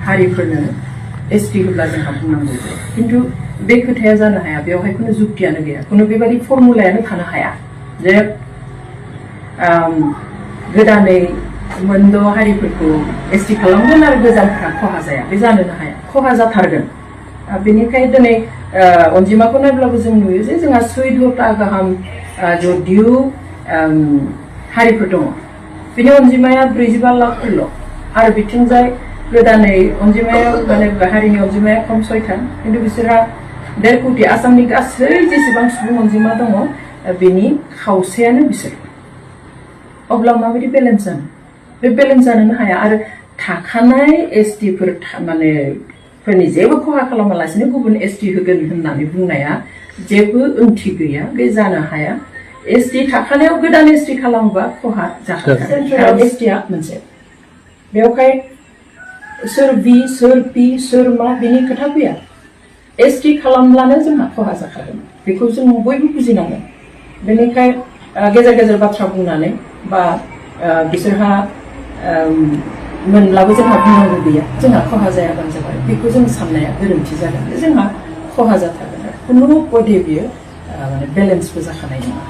हारिफोरनो ST होब्ला जोंहा बुंनांगौ जायो खिन्थु बे खोथाया जानो हाया बेवहाय खुनु जुक्तियानो गैया खुनु बेबायदि फर्मुलायानो थानो हाया जे गोदानै मोनद' हारिफोरखौ एसटि खालामगोन आरो गोजामफ्रा खहा जाया बे जानोनो हाया खहा जाथारगोन बेनिखायनो दिनै अनजिमाखौ नायब्लाबो जों नुयो जे जोंहा 14टा गाहाम जदिउ हारिफोर दङ बेनि अनजिमाया 45 लाखफोरल' आरो बिथिंजाय गोदानै अनजिमाया माने हारिनि अनजिमाया खम 6था खिन्थु बिसोरहा 1.5 कोटि आसामनि गासै जेसेबां सुबुं अनजिमा दङ बेनि खावसेयानो बिसोर अब्ला माबायदि बेलेन्स जानो बे बेलेन्स जानोनो हाया आरो थाखानाय एसटिफोर माने फोरनि जेबो खहा खालामालासिनो गुबुन एसटि होगोन होननानै बुंनाया जेबो ओंथि गैया बे जानो हाया एसटि थाखानायाव गोदान एसटि खालामोबा खहा जाखागोन एसटिआ मोनसे बेवहाय सोर बि सोर पि सोर मा बिनि खोथा फैया एसटि खालामब्लानो जोंहा खहा जाखागोन बेखौ जों बयबो बुजिनांगोन बेनिखाय गेजेर गेजेर बाथ्रा बुंनानै बा बिसोरहा मोनब्लाबो जोंहा बुंनांगौ गैया जोंहा खहा जायाबानो जाबाय बेखौ जों साननाया गोरोन्थि जागोन जोंहा खहा जाथारगोन खुनु पदे बियो माने बेलेन्सबो जाखानाय नङा